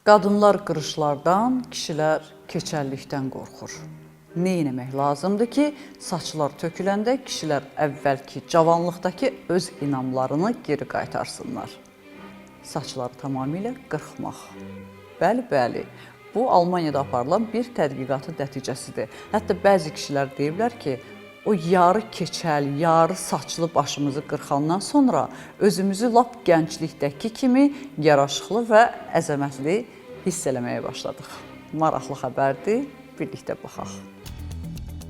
Qadınlar qırışlardan, kişilər keçəllikdən qorxur. Nə etmək lazımdır ki, saçlar töküləndə kişilər əvvəlki cavanlıqdakı öz inamlarını geri qaytarsınlar? Saçları tamamilə qırxmaq. Bəli, bəli. Bu Almaniyada aparılan bir tədqiqatın nəticəsidir. Hətta bəzi kişilər deyiblər ki, o yarı keçəl, yarı saçlı başımızı qırxandan sonra özümüzü lap gənclikdəki kimi yaraşıqlı və əzəmətli hiss eləməyə başladıq. Maraqlı xəbərdir. Birlikdə baxaq.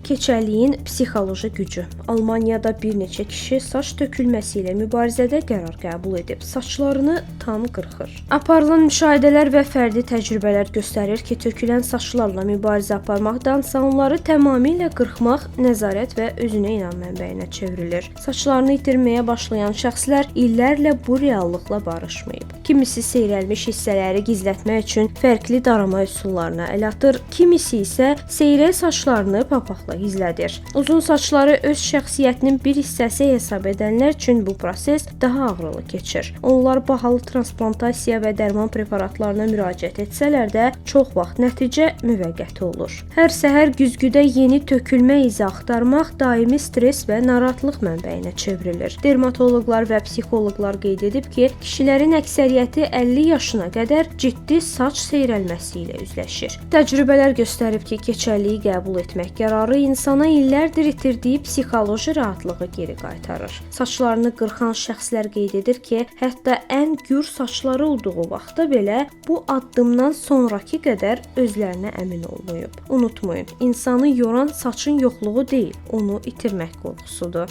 Keçəlliyin psixoloji gücü. Almaniyada bir neçə kişi saç tökülməsi ilə mübarizədə qərar qəbul edib, saçlarını tam qırxır. Aparılan müşahidələr və fərdi təcrübələr göstərir ki, tökülən saçlarla mübarizə aparmaqdansa onları tamamilə qırxmaq nəzarət və özünə inam mənbəyinə çevrilir. Saçlarını itirməyə başlayan şəxslər illərlə bu reallıqla barışmayıb. Kimisi seyrəlmiş hissələri gizlətmək üçün fərqli darama üsullarına əl atır, kimisi isə seyrək saçlarını papaqla gizlədir. Uzun saçları öz şəxsiyyətinin bir hissəsi hesab edənlər üçün bu proses daha ağrılı keçir. Onlar bahalı transplantasiya və dərman preparatlarına müraciət etsələr də, çox vaxt nəticə müvəqqəti olur. Hər səhər güzgüdə yeni tökülmə izi axtarmaq daimi stres və narahatlıq mənbəyinə çevrilir. Dermatoloqlar və psixoloqlar qeyd edib ki, kişilərin əksəriyyəti 50 yaşına qədər ciddi saç seyrəlməsi ilə üzləşir. Təcrübələr göstərib ki, keçəlliyi qəbul etmək qərarı insana illərdir itirdiyi psixoloji rahatlığı geri qaytarır. Saçlarını qırxan şəxslər qeyd edir ki, hətta ən gür saçları olduğu vaxtda belə bu addımdan sonrakı qədər özlərinə əmin olmayıb. Unutmayın, insanı yoran saçın yoxluğu deyil, onu itirmək qorxusudur.